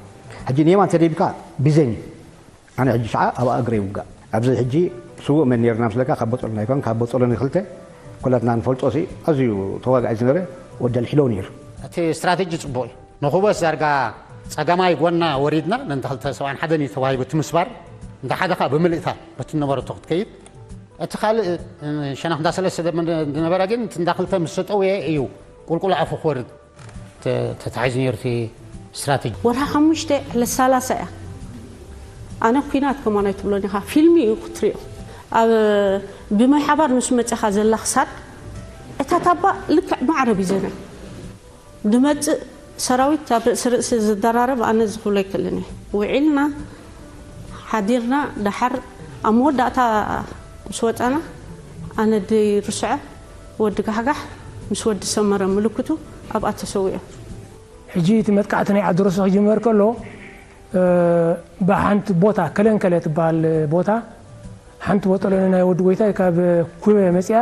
ሕጂ ንየማን ተደይብካ ቢዘን እዩ። ኣነ ሕጂ ሸዓ ኣብ እግረ ይውጋእ። ኣብዚ ሕጂ ስዉእ መን ነይርና ምስለካ ካብ ቦጦሎኒ ኣይኮን፣ ካብ ቦጦሎኒ ክልተ ኮላትና ንፈልጦ ሲ ኣዝዩ ተዋጋኢ ዝነበረ ወዲ ኣልሒሎ ነይሩ። እቲ ስትራተጂ ጽቡቕ እዩ። ንኹበስ ዳርጋ ጸጋማይ ጎና ወሪድና፣ ነንተ ክልተ ሰብዓን ሓደን እዩ ተዋሂቡ እቲ ምስባር። እንተ ሓደ ኸኣ ብምልእታ በቲ ነበረቶ ክትከይድ፣ እቲ ካልእ ሸነኽ እንዳ ሰለስተ ዝነበረ ግን እቲ እንዳ ክልተ ምስ ተጠውየ እዩ ቁልቁል ኣፉ ክወርድ ተ- ተታሒዙ ነይሩ እቲ ስትራተጂ። ወርሒ ሓሙሽተ ዕለት ሰላሳ እያ። ኣነ ኩናት ከማን ኣይትብሎን ኢኻ፣ ፊልሚ እዩ ክትሪኦ። ኣብ ብማይ ሓባር ምስ መፅኻ ዘላ ክሳድ እታ ታባ ልክዕ ማዕረ ቢዘና ድመፅእ ሰራዊት ኣብ ርእሲ ርእሲ ዝደራረብ ኣነ ዝኽብሎ ኣይክእልን እየ። ውዒልና ሓዲርና ደሓር ኣብ መወዳእታ ምስ ወፃና ኣነ ድርስዖ ወዲ ጋሕጋሕ ምስ ወዲ ሰመረ ምልክቱ ኣብኣ ተሰዊኦም። ሕጂ እቲ መጥቃዕቲ ናይ ዓዲ ረሶ ክጅመር ከሎ ብሓንቲ ቦታ ከለንከለ ትበሃል ቦታ ሓንቲ ቦጠሎኒ ናይ ወዲ ጎይታይ ካብ ኩበ መፅያ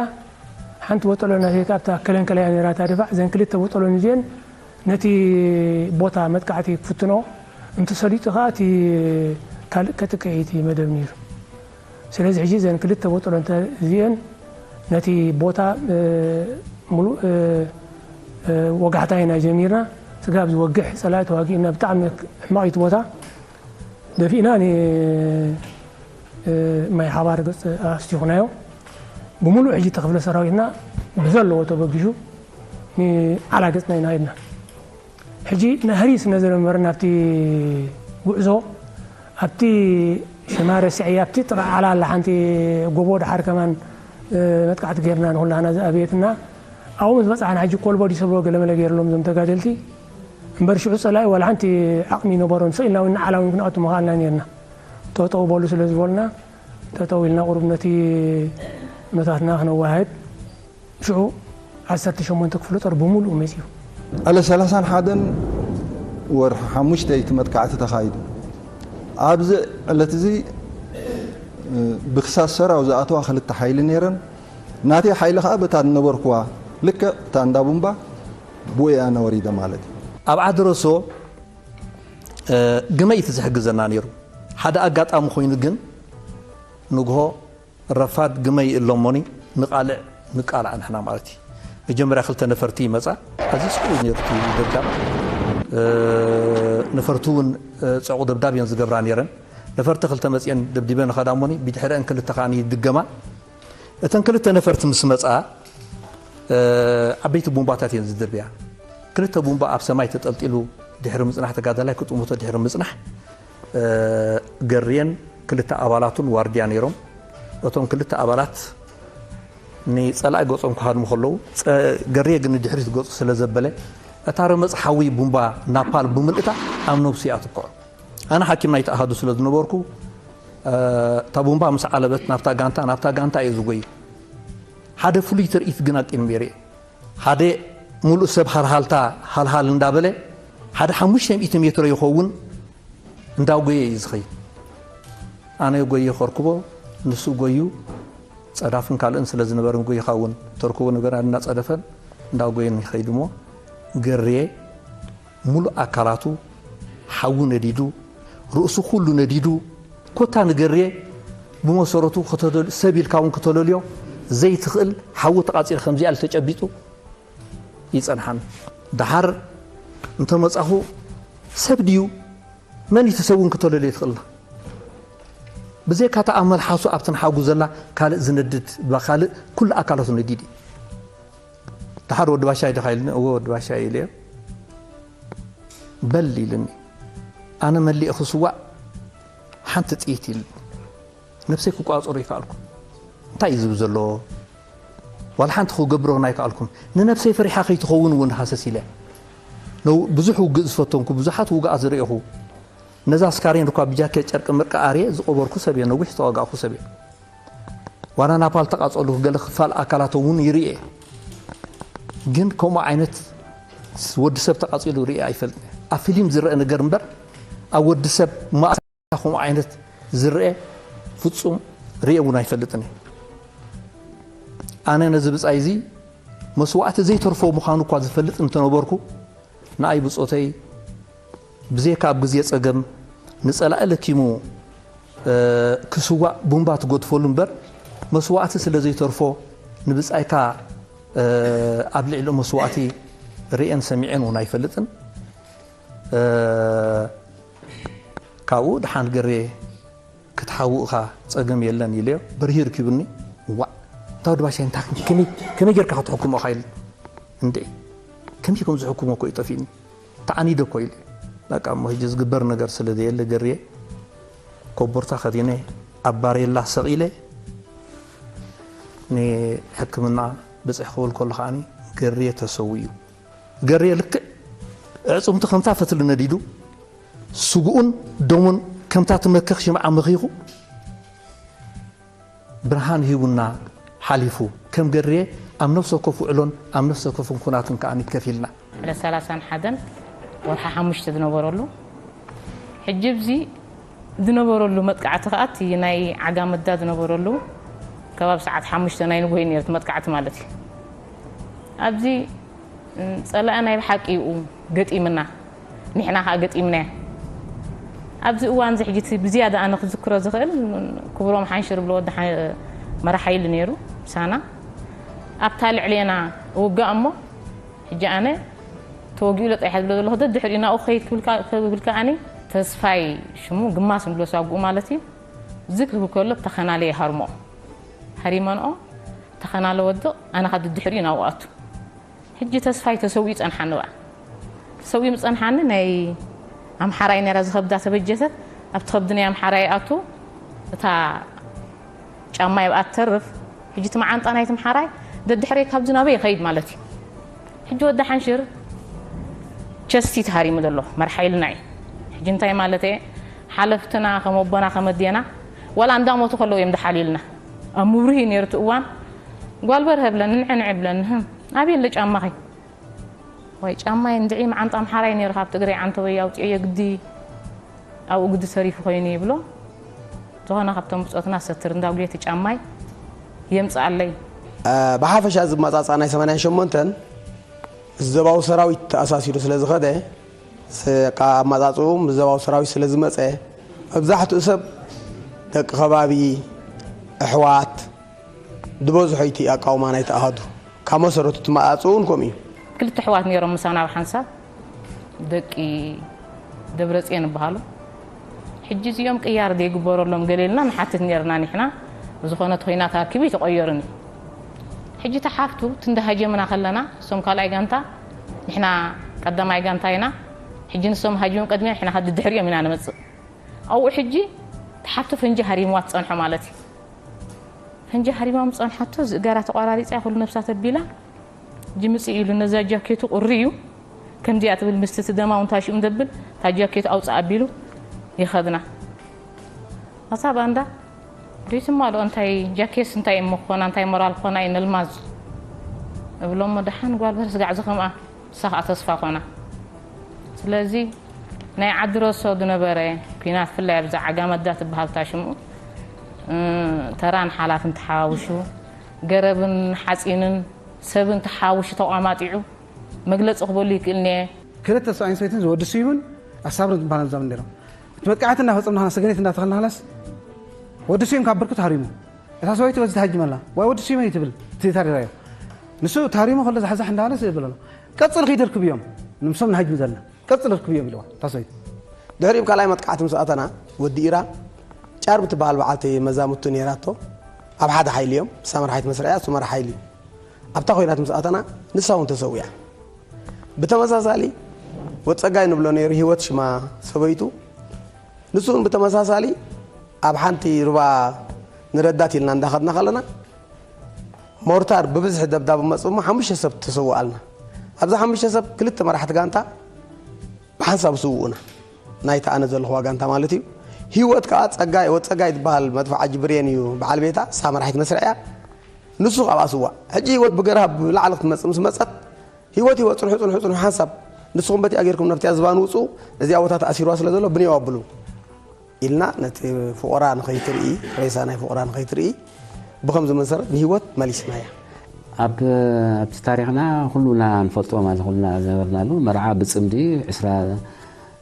ሓንቲ ቦጠሎኒ ናተይ ካብታ ከለንከለ እያ ነይራ እታ ድፋዕ። እዘን ክልተ ቦጠሎኒ እዚአን ነቲ ቦታ መጥቃዕቲ ክፍትኖ እንተሰሊጡ ከዓ እቲ ካልእ ከጥቅዕ እዩ እቲ መደብ ነይሩ። ስለዚ ሕጂ እዘን ክልተ ቦጠሎኒ እዚአን ነቲ ቦታ ሙሉእ ወጋሕታ ኢና ጀሚርና። ስጋብ ዝወግሕ ፀላኢ ተዋጊእና ብጣዕሚ ሕማቕ እዩ እቲ ቦታ። ደፊእና ንማይ ሓባር ገፅ ኣስቲኹናዮ። ብምሉእ ሕጂ እቲ ክፍለ ሰራዊትና ብዘለዎ ተበጊሱ ንዓላ ገፅና ኢና ሄድና። ሕጂ ናህሪ ስነ ዝነበረ ናብቲ ጉዕዞ ኣብቲ ሽማረ ስዒ ኣብቲ ጥቓ ዓላ ኣላ ሓንቲ ጎቦ ድሓር ከማን መጥቃዕቲ ጌርና ንኩላህና ዝኣበየትና ኣብኡ ምስ በፃሕና ሕጂ ኮልቦ ዲሰብሎ ገለመለ ገይርሎም እዞም ተጋደልቲ እምበር ሽዑ ፀላኢ ዋላ ሓንቲ ዓቕሚ ይነበሮን ስኢልና እውን ንዓላ እውን ክንኣቱ ምኽኣልና ነርና። ጠጠው በሉ ስለ ዝበሉና ጠጠው ኢልና ቁሩብ ነቲ ኩነታትና ክነወሃህድ ሽዑ ዓሰርተ ሸሞንተ ክፍለ ጦር ብምሉኡ መፂኡ። ዕለት ሰላሳን ሓደን ወርሒ ሓሙሽተ እቲ መጥቃዕቲ ተኻይዱ። ኣብዚ ዕለት እዚ ብክሳስ ሰራው ዝኣተዋ ክልተ ሓይሊ ነይረን። ናተይ ሓይሊ ከዓ በታ ዝነበርኩዋ ልክዕ እታ እንዳ ቡምባ ብኡ እያ ነወሪደ ማለት እዩ። ኣብ ዓዲ ረሶ ግመይ እቲ ዝሕግዘና ነይሩ። ሓደ ኣጋጣሚ ኮይኑ ግን ንግሆ ረፋድ ግመይ እሎሞኒ ንቃልዕ ንቃላዕ ንሕና ማለት እዩ። መጀመርያ ክልተ ነፈርቲ ይመፃ። ኣዝዩ ፅቡቅ እዩ ነይሩ እቲ ደብዳብ። ነፈርቲ እውን ፅዑቅ ደብዳብ እየን ዝገብራ ነይረን። ነፈርቲ ክልተ መፅየን ደብዲበን ኸዳ እሞኒ ብድሕረአን ክልተ ከዓ ይድገማ። እተን ክልተ ነፈርቲ ምስ መፃ ዓበይቲ ቡምባታት እየን ዝድርብያ። ክልተ ቡምባ ኣብ ሰማይ ተጠልጢሉ ድሕሪ ምፅናሕ ተጋዳላይ ክጥምቶ ድሕሪ ምፅናሕ ገርየን ክልተ ኣባላቱን ዋርድያ ነይሮም። እቶም ክልተ ኣባላት ንፀላኢ ገፆም ክሃድሙ ከለዉ ገርየ ግን ንድሕሪት ገፁ ስለ ዘበለ እታ ረመፅ ሓዊ ቡምባ ናፓል ብምልእታ ኣብ ነብሱ እያ ትኩዖ። ኣነ ሓኪም ናይቲ ኣሃዱ ስለ ዝነበርኩ እታ ቡምባ ምስ ዓለበት ናብታ ጋንታ ናብታ ጋንታ እየ ዝጎይ። ሓደ ፍሉይ ትርኢት ግን ኣቂም ነይረ። ሓደ ሙሉእ ሰብ ሃልሃልታ ሃልሃል እንዳበለ ሓደ ሓሙሽተ ሚእቲ ሜትሮ ይኸውን እንዳጎየ እዩ ዝኸይድ። ኣነ ጎየ ከርክቦ ንሱ ጎዩ ጸዳፍን ካልእን ስለ ዝነበረ ጎይኻ እውን ተርክቦ ነገር እናጸደፈን እንዳጎየን ይኸይድ እሞ ገርየ ሙሉእ ኣካላቱ ሓዊ ነዲዱ ርእሱ ኩሉ ነዲዱ ኮታ ንገርየ ብመሰረቱ ሰብ ኢልካ እውን ክተለልዮ ዘይትኽእል ሓዊ ተቓፂሉ ከምዚኣ ተጨቢጡ ይፀንሓኒ። ደሓር እንተመፃኹ ሰብ ድዩ መን እዩ እቲ ሰብ እውን ክተለልዮ ይትኽእልና። ብዘይካ እታ ኣብ መልሓሱ ኣብቲ ንሓጉ ዘላ ካልእ ዝነድድ ብካልእ ኩሉ ኣካላቱ ነዲድ እዩ። ደሓር ወዲ ባሻይ ዲኻ ኢልኒ፣ እወ ወዲ ባሻይ ኢለዮ። በል ኢልኒ። ኣነ መሊእ ክስዋእ ሓንቲ ጥይት ኢልኒ። ነብሰይ ክቋፀሮ ይከኣልኩ። እንታይ እዩ ዝብል ዘሎ? ዋላ ሓንቲ ክገብሮ ኣይከኣልኩን። ንነብሰይ ፈሪሓ ከይትኸውን እውን ሃሰስ ኢለ። ብዙሕ ውግእ ዝፈተንኩ፣ ብዙሓት ውግኣት ዝረእኹ። ነዛ ኣስካሬን እኳ ብጃኬ ጨርቂ ምርቂ ኣርየ ዝቐበርኩ ሰብ እየ፣ ነዊሕ ዝተዋጋእኩ ሰብ እየ። ዋላ ናፓል ተቓጸሉ ገለ ክፋል ኣካላቶም እውን ይርኤ። ግን ከምኡ ዓይነት ወዲ ሰብ ተቓጺሉ ርኤ ኣይፈልጥን። ኣብ ፊልም ዝረአ ነገር እምበር ኣብ ወዲ ሰብ ማእሰያ ከምኡ ዓይነት ዝረአ ፍጹም ርኤ እውን ኣይፈልጥን። ኣነ ነዚ ብጻይ እዚ መስዋእቲ ዘይተርፎ ምዃኑ እኳ ዝፈልጥ እንተነበርኩ ንኣይ ብጾተይ ብዘይካ ኣብ ግዜ ጸገም ንጸላኢ ለኪሙ ክስዋእ ቡምባ ትገድፈሉ እምበር መስዋእቲ ስለ ዘይተርፎ ንብጻይካ ኣብ ልዕሊ መስዋእቲ ርእየን ሰሚዐን እውን ኣይፈልጥን። ካብኡ ደሓን ገሬ ክትሓውእኻ ጸገም የለን ኢለዮ። በርሂ ርኪቡኒ። ዋእ፣ እንታ ወዲ ባሻይ፣ እንታ ከመይ፣ ከመይ ጌርካ ክትሕክሞ ኢኻ ኢሉ። እንዴ፣ ከመይ ከም ዝሕክሞ እኮ እዩ ጠፊእኒ። ተዓኒደ እኮ ኢለ። በቃ እሞ ሕጂ ዝግበር ነገር ስለ ዘየለ ገርየ ኮቦርታ ከዲነ ኣብ ባሬላ ሰቒለ ንሕክምና ብጽሕ ክብል ከሎ ከዓኒ ገርየ ተሰዊኡ። ገርየ ልክዕ ኣዕጽምቱ ከምታ ፈትሊ ነዲዱ፣ ስግኡን ደሙን ከምታ ትመክኽ ሽምዓ መኺኹ ብርሃን ሂቡና ሓሊፉ። ከም ገርየ ኣብ ነፍሲ ወከፍ ውዕሎን ኣብ ነፍሲ ወከፍ ኩናትን ከኣ ከፊልና። ዕለት ሰላሳን ሓደን ወርሒ ሓሙሽተ ዝነበረሉ፣ ሕጂ ኣብዚ ዝነበረሉ መጥቃዕቲ ከኣ እቲ ናይ ዓጋመዳ ዝነበረሉ ከባቢ ሰዓት ሓሙሽተ ናይ ንግሆ እዩ ነይሩ እቲ መጥቃዕቲ ማለት እዩ። ኣብዚ ጸላኢ ናይ ብሓቂ እዩ ገጢምና፣ ንሕና ከኣ ገጢምናዮ። ኣብዚ እዋን እዚ ሕጂ እቲ ብዝያዳ ኣነ ክዝክሮ ዝኽእል ክብሮም ሓንሽር ብሎ ወዲ ሓ-፣ መራሕ ሓይሊ ነይሩ ምሳና። ኣብታ ልዕሌና ውጋእ እሞ፣ ሕጂ ኣነ ተወጊኡ ለጠ ይሓዝ ብሎ ዘለኹ፣ ደድሕሪኡ ናብኡ ክኸይድ ክብል ከ-፣ ክብል ከኣኒ ተስፋይ ሽሙ ግማስ ንብሎ ሳጉኡ ማለት እዩ። ዝግ ክብል ከሎ ብተኸናለ ይሃርሞ። ሃሪመንኦ፣ ተኸናለ ወድቕ፣ ኣነ ኸኣ ደድሕሪኡ ናብኡ ኣቱ። ሕጂ ተስፋይ ተሰዊኡ ጸንሓኒ በኣ። ተሰዊኡ ምጸንሓኒ ናይ ኣምሓራይ ነይራ ዝኸብዳ ተበጀተት። ኣብቲ ከብዲ ናይ ኣምሓራይ ኣቱ እታ ጫማይ ኣብኣ ትተርፍ። ሕጂ እቲ መዓንጣ ናይቲ ኣምሓራይ ደድሕረይ ካብዚ ናበይ ይኸይድ ማለት እዩ። ሕጂ ወዲ ሓንሽር ቸስቲ ተሃሪሙ ዘሎ መርሓ ኢልና እዩ። ሕጂ እንታይ ማለት እየ? ሓለፍትና ከም ኣቦና ከም ኣዴና ዋላ እንዳሞቱ ከለዉ እዮም ዝሓልዩልና። ኣብ ምብርህ እዩ ነይሩ እቲ እዋን። ጓል በርሀ ብለኒ፣ ንዕንዕ ብለኒ፣ ህም፣ ኣበይ ኣሎ ጫማኺ? ወይ ጫማይ እንድዒ መዓንጣ ኣምሓራይ ነይሩ፣ ካብ ትግረይ ዓንተወይ ኣውፅኤዮ ግዲ ኣብኡ ግዲ ተሪፉ ኮይኑ ይብሎ። ዝኾነ ካብቶም ብፆትና ሰትር እንዳጉየ እቲ ጫማይ የምፅኣለይ። እ፣ ብሓፈሻ እዚ መጻጻ ናይ ሰማንያን ሸሞንተን ምስ ዘባዊ ሰራዊት ተኣሳሲሩ ስለ ዝኸደ፣ ስ-፣ ቃ-፣ ኣመጻጽኡ ምስ ዘባዊ ሰራዊት ስለ ዝመጸ፣ መብዛሕትኡ ሰብ ደቂ ከባቢ፣ ኣሕዋት፣ ዝበዝሖ እቲ ኣቃውማ ናይቲ ኣሃዱ። ካብ መሰረቱ እቲ መኣጽኡ እውን ከምኡ እዩ። ክልተ ኣሕዋት ነይሮም ምሳና ኣብ ሓንሳብ፣ ደቂ ደብረጽዮን ይበሃሉ። ሕጂ እዚኦም ቅያር ዘይግበረሎም ገለ ኢልና ንሓትት ነይርና ንሕና። ብዝኾነ እቲ ኹናት ኣርኪቡ ኣይተቐየሩን እዩ። ሕጂ እቲ ሓፍቱ እቲ እንዳሃጀምና ከለና፣ እሶም ካልኣይ ጋንታ፣ ንሕና ቀዳማይ ጋንታ ኢና። ሕጂ ንሶም ሃጅሞም ቀድሚና፣ ንሕና ከኣ ድድሕሪኦም ኢና ንመጽእ። ኣብኡ ሕጂ እቲ ሓፍቱ ፈንጂ ሃሪምዋ ትጸንሖ ማለት እዩ። ፈንጂ ሃሪማ ምጸንሓቶ፣ ዝእጋራ ተቋራሪጻ፣ ኩሉ ነብሳ ተቢላ፣ ጅምጽ ኢሉ ነዛ ጃኬቱ ቁሪ እዩ። ከምዚኣ ትብል ምስቲ እቲ ደማ እውን ታሽኡ ደብል፣ እታ ጃኬቱ ኣውጽእ ኣቢሉ ይኸድና። ኣታ ባንዳ፣ ሪትም ኣሎ፣ እንታይ ጃኬትስ እንታይ እሞ ክኾና፣ እንታይ ሞራል ክኾና እዩ ነልማዝ። እብሎሞ ደሓን ጓል በርስ ጋዕ ዝኸምኣ፣ ንሳ ኸኣ ተስፋ ኮና። ስለዚ ናይ ዓዲ ረሶ ዝነበረ ኲናት፣ ብፍላይ ኣብዛ ዓጋመዳ ትበሃል እታ ሽምኡ፣ እ፣ ተራን ሓላፍን ተሓዋውሹ፣ ገረብን ሓጺንን ሰብን ተሓዋውሹ ተቋማጢዑ መግለጺ ክበሉ ይክእል እየ። ክልተ ሰብኣይን ሰበይትን ወዲ ስዩምን ኣሳብርን ዝበሃሉ ዛም ነይሮም። እቲ መጥቃዕቲ እናፈጸምና ኸና፣ ሰገነት እናተኸልና ኸላስ፣ ወዲ ስዩም ካብ ብርኩ ተሃሪሙ። እታ ሰበይቲ በዚ ትሃጅም ኣላ። ዋይ ወዲ ስዩም እዩ ትብል፣ እቲ ታሪራዮ። ንሱ ተሃሪሙ ከሎ ዛሕዛሕ እንዳበለ ይብል ኣሎ። ቀጽል ኺድ ርክብ እዮም። ንምሶም ንሃጅም ዘለና። ቀጽል ርክብ እዮም ኢልዋ፣ እታ ሰበይቲ። ድሕሪኡ ካልኣይ መጥቃዕቲ ምስ ኣተና፣ ወዲ ኢራ፣ ጫር ብትበሃል በዓልቲ መዛሙቱ ነይራቶ። ኣብ ሓደ ሓይሊ እዮም። ንሳ መራሒት መስርዕ እያ፣ እሱ መራሕ ሓይሊ እዩ። ኣብታ ኹናት ምስ ኣተና፣ ንሳ እውን ተሰዊኣ። ብተመሳሳሊ፣ ወጸጋይ ንብሎ ነይሩ፣ ህይወት ሽማ ሰበይቱ። ንሱ እውን ብተመሳሳሊ፣ ኣብ ሓንቲ ሩባ ንረዳት ኢልና እንዳኸድና ከለና፣ ሞርታር ብብዝሒ ደብዳብ መጽኡ እሞ ሓሙሽተ ሰብ ተሰውኣልና። ኣብዛ ሓሙሽተ ሰብ ክልተ መራሕቲ ጋንታ ብሓንሳብ ስውኡና። ናይቲ ኣነ ዘለኹዋ ጋንታ ማለት እዩ። ህይወት ከኣ ጸጋይ፣ ወጸጋይ ዝበሃል መድፍዓጂ ብሬን እዩ በዓል ቤታ፣ እሳ መራሒት መስርዕ እያ። ንሱ ካብኣ ስዋእ። ሕጂ ህይወት ብገርሃ ብላዕሊ ክትመጽእ ምስ መጸት፣ ህይወት፣ ህይወት፣ ጽንሑ፣ ጽንሑ፣ ጽንሑ፣ ሓንሳብ ንስኹም በቲኣ ጌርኩም ናብቲኣ ዝባን ውጹ፣ እዚኣ ቦታ ተኣሲርዋ ስለ ዘሎ ብንየው ኣብሉ ኢልና፣ ነቲ ፍቑራ ንኸይትርኢ፣ ሬሳ ናይ ፍቑራ ንኸይትርኢ፣ ብኸምዚ መሰረት ንህይወት መሊስናያ። ኣብ፣ ኣብቲ ታሪኽና ኩሉና ንፈልጦ ማለት ኩሉና ዝነበርናሉ መርዓ ብጽምዲ ዕስራ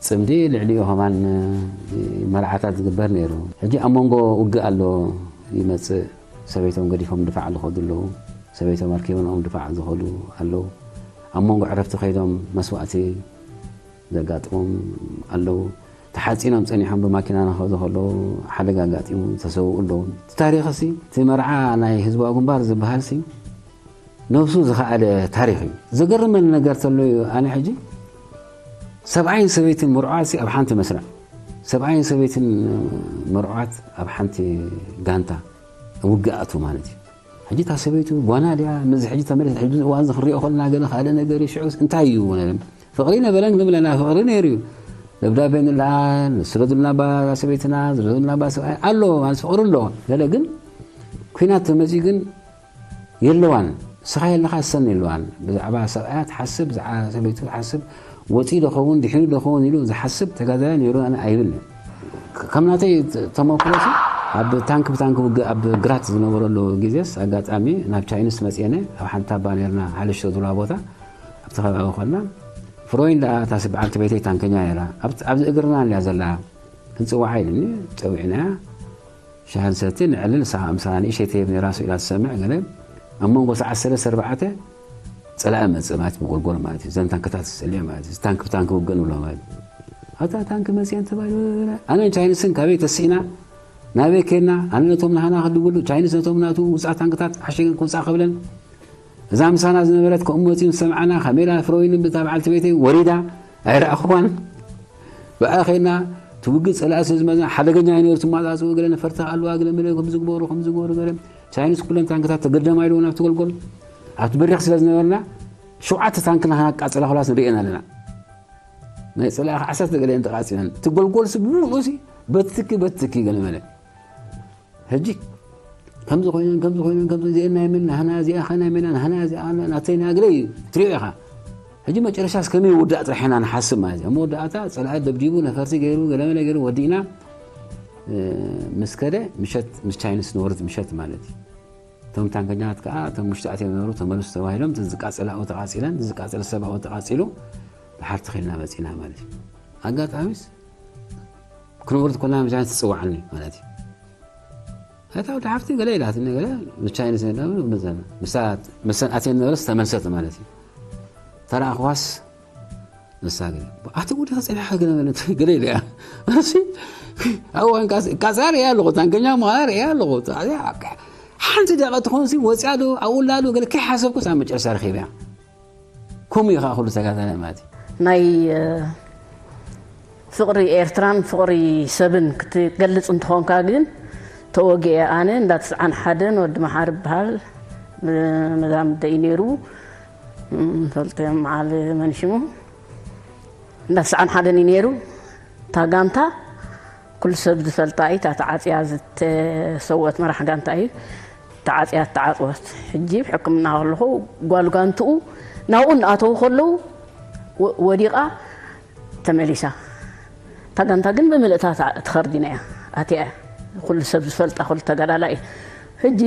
ጽምዲ ልዕሊኡ ከማን መርዓታት ዝግበር ነይሩ። ሕጂ ኣብ መንጎ ውግእ ኣሎ ይመጽእ። ሰበይቶም ገዲፎም ድፋዕ ዝኸዱ ኣለዉ። ሰበይቶም ኣርኪቦም ድፋዕ ዝኸዱ ኣለዉ። ኣብ መንጎ ዕረፍቲ ከይዶም መስዋእቲ ዘጋጥሞም ኣለዉ። እቲ ሓፂኖም ፀኒሖም ብማኪና ናኸዱ ከለዉ ሓደጋ ኣጋጢሙ ተሰውኡ ኣለዉ። እቲ ታሪኽሲ እቲ መርዓ ናይ ህዝባዊ ግንባር ዝበሃልሲ ነብሱ ዝኸኣለ ታሪኽ እዩ። ዘገርመኒ ነገር ተሎ እዩ። ኣነ ሕጂ ሰብኣይን ሰበይትን ምርዑዓት ኣብ ሓንቲ መስርዕ፣ ሰብኣይን ሰበይትን ምርዑዓት ኣብ ሓንቲ ጋንታ ውግእ ኣቱ ማለት እዩ። ሕጂ እታ ሰበይቱ ጓና ድያ? ምዚ ሕጂ ተመልስ ሕጂ እዋን ዝኽሪኦ ከለና ገለ ካልእ ነገር እዩ። ሽዑስ እንታይ እዩ? ፍቕሪ ነበረን ንብለና፣ ፍቕሪ ነይሩ እዩ። ደብዳቤ ንለኣል፣ ስደዱልና ባ ሰበይትና፣ ስደዱልና ባ ሰብኣይ ኣሎ ማለት ፍቕሪ ኣሎ። ገለ ግን ኲናት ተመፅዩ ግን የለዋን። ንስኻ የለኻ እሰን የለዋን። ብዛዕባ ሰብኣያ ትሓስብ፣ ብዛዕባ ሰበይቱ ትሓስብ፣ ወፂኡ ዶ ኸውን ድሒሩ ዶ ኸውን ኢሉ ዝሓስብ ተጋዳላይ ነይሩ ኣነ ኣይብልን። ከም ናተይ ተመክሮሲ ኣብ ታንክ ብታንክ ውግእ ኣብ ግራት ዝነበረሉ ግዜስ ኣጋጣሚ ናብ ቻይንስ መፅኤነ ኣብ ሓንቲ ታባ ነርና ሓለሽቶ ዝብላ ቦታ ኣብቲ ከባቢ ኮና ፍሮይን ደኣ እታ በዓልቲ ቤተይ ታንከኛ ነራ ኣብዚ እግርና እንድያ ዘላ ክንፅዋዓ ኢሉኒ ፀዊዕናያ ሻሂ ንሰቲ ንዕልል ንሳ ከዓ ምሳና ንእሸተይ ነራ ስኢላ ትሰምዕ ገለ ኣብ መንጎ ሰዓት ሰለስተ ኣርባዕተ ፀላኢ መፅእ ማለት ብጎልጎል ማለት እዩ ዘን ታንክታት ዝፀልየ ማለት እዩ ታንክ ብታንክ ውግእ ንብሎ ማለት እዩ ኣብታ ታንክ መፅአን ተባሂሉ ኣነ ቻይንስን ካበይ ተስኢና ናበይ ከድና ኣነ ነቶም ናህና ክድውሉ ቻይንስ ነቶም ናቱ ውፃእ ታንክታት ሓሸግን ክውፃእ ከብለን እዛ ምሳና ዝነበረት ከምኡ መፂኡ ዝሰምዓና ካሜላ ፍሮይን ብታ በዓልቲ ቤተይ ወሪዳ ኣይረኣኽዋን ብኣ ከድና ትውግእ ፀላኢ ስለ ዝመዝና ሓደገኛ እዩ ነይሩ ትማፃፅኡ ገለ ነፈርቲ ኣለዋ ገለ መለ ከምዚ ግበሩ ከምዚ ግበሩ ገለ ቻይንስ ኩለን ታንክታት ተገደማ ኢልዎ ናብቲ ጎልጎል ኣብቲ በሪኽ ስለ ዝነበርና ሸውዓተ ታንክና ከናቃፀላ ኩላስ ንሪኤን ኣለና ናይ ፀላኢ ከዓ ዓሰርተ ገለ እየን ተቃፂለን እቲ ጎልጎል ሲ ብሙሉኡ ሲ በትኪ በትኪ ገለ መለ ሕጂ ከምዚ ኮይነን ከምዚ ኮይነን ከምዚ እዚአን ናይ መን ናህና እዚኣ ኸ ናይ መን ናህና እዚኣ ናተይ ናግለ እዩ ትሪኦ ኢኻ ሕጂ መጨረሻ እስከመይ ውዳእ ጥራሕ ኢና ንሓስብ ማለት እዩ መወዳእታ ፀላኢ ደብዲቡ ነፈርቲ ገይሩ ገለመለ ገይሩ ወዲእና ምስ ከደ ምሸት ምስ ቻይንስ ንወርድ ምሸት ማለት እዩ እቶም ታንከኛታት ከዓ እቶም ውሽጢ ኣትዮም ነበሩ ተመልሱ ተባሂሎም ዝቃፀላ ተቃፂለን ዝቃፀለ ሰብኣዊ ተቃፂሉ ድሓር ተኺልና መፂና ማለት እዩ ኣጋጣሚስ ክንወርድ ኮና መቻይንስ ትፅዋዓኒ ማለት እዩ እታ ወዲ ሓፍቲ ገለ ኢላትኒ ገለ ብቻይንስ መዘና ምሰን ኣትየን ነበረስ ተመልሰት ማለት እዩ ተረኣኽዋስ ንሳ ገለ ኣቲ ጉዲ ከፀኒሓ ገለ መለት ገለ ኢለ እያ እሲ ኣብዋን ቃፃ ርእያ ኣለኹ ታንከኛ ምዃና ርእያ ኣለኹ ሓንቲ ደቂ ትኾንሲ ወፅያ ዶ ኣብኡላ ዶ ገለ ከይሓሰብኩስ ኣብ መጨረሻ ረኺበያ ከምኡ እዩ ከዓ ኩሉ ተጋዳላይ ማለት እዩ ናይ ፍቕሪ ኤርትራን ፍቕሪ ሰብን ክትገልጽ እንተኾንካ ግን ተወጊኤ ኣነ እንዳ ትስዓን ሓደን ወዲ መሓሪ ይበሃል መዛምደይ ነይሩ ፈልጦ መዓል መንሽሙ እንዳ ትስዓን ሓደን እዩ ነይሩ እታ ጋንታ ኩሉ ሰብ ዝፈልጣ እዩ እታ ተዓፅያ ዝተሰወት መራሕ ጋንታ እዩ ተዓፅያ ተዓፅወት ሕጂ ሕክምና ከለኹ ጓል ጋንትኡ ናብኡ እናኣተዉ ከለዉ ወዲቓ ተመሊሳ እታ ጋንታ ግን ብምልእታ ትኸርዲና እያ ኣትያ ኩሉ ሰብ ዝፈልጣ ኩሉ ተጋዳላ እዩ ሕጂ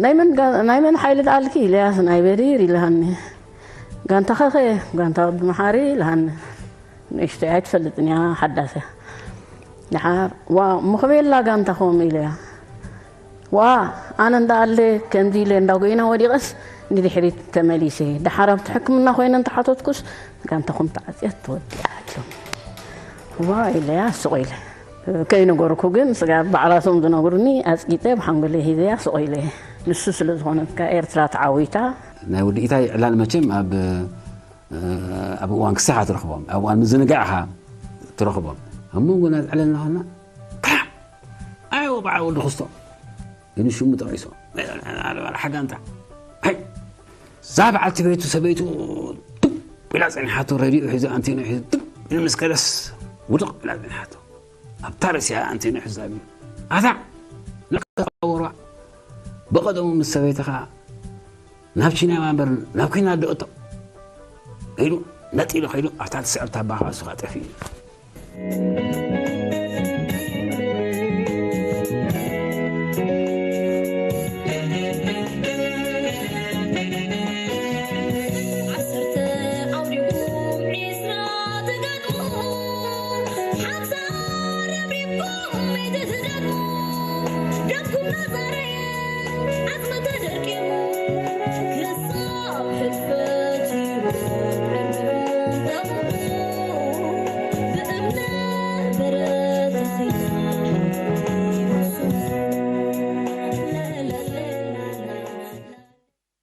ናይ መን ሓይሊ ደኣልኪ ኢለያስ ናይ በዲር ኢልሃኒ ጋንታ ኸኸ ጋንታ ወዲ መሓሪ ኢልሃኒ ንእሽተይ ኣይትፈልጥን እያ ሓዳስ እያ ድሓር ዋ እሞ ከመይ ኣላ ጋንታኹም ኢለያ ዋ ኣነ እንዳ ኣለ ከምዚ ኢለ እንዳ ጎይና ወዲቐስ ንድሕሪት ተመሊሰ ድሓር ኣብቲ ሕክምና ኮይነ እንተሓተትኩስ ጋንታኹም ተዓፅየት ተወዲኣ ኢሎም ዋ ኢለያ ስቕ ኢለ ከይነገርኩ ግን ስጋ ባዕላቶም ዝነግሩኒ ኣፅቂፀ ብሓንጎለ ሂዘያ ስቕ ኢለ ንሱ ስለ ዝኾነትካ ኤርትራ ተዓዊታ ናይ ወዲ ኢታይ ዕላል መቸም ኣብ ኣብ እዋን ክሳኻ ትረኽቦም ኣብ እዋን ምዝንጋዕኻ ትረኽቦም ኣብ መንጎ ናብ ዕለልና ኸና ክራዕ ኣይ ወባዓ ወዲ ክስቶ ኢሉ ሽሙ ጠቒሶ ሓጋንታ ኣይ እዛ በዓልቲ ቤቱ ሰበይቱ ጥብ ኢላ ጸኒሓቶ ረዲኡ ሒዙ ኣንቴና ሒዙ ጥብ ኢሉ ምስ ከደስ ውድቕ ኢላ ጸኒሓቶ ኣብታ ርእሲኣ ኣንቴና ሒዙ ኣቢሉ ኣታ ንከወርዋ ብቐደሙ ምስ ሰበይትኻ ናብ ቺና ማንበር ናብ ኩና ደእቶ ኢሉ ነጢሉ ከይዱ ኣብታ ትስዕብ ታባ ከዓ እሱ ከዓ ጠፊኡ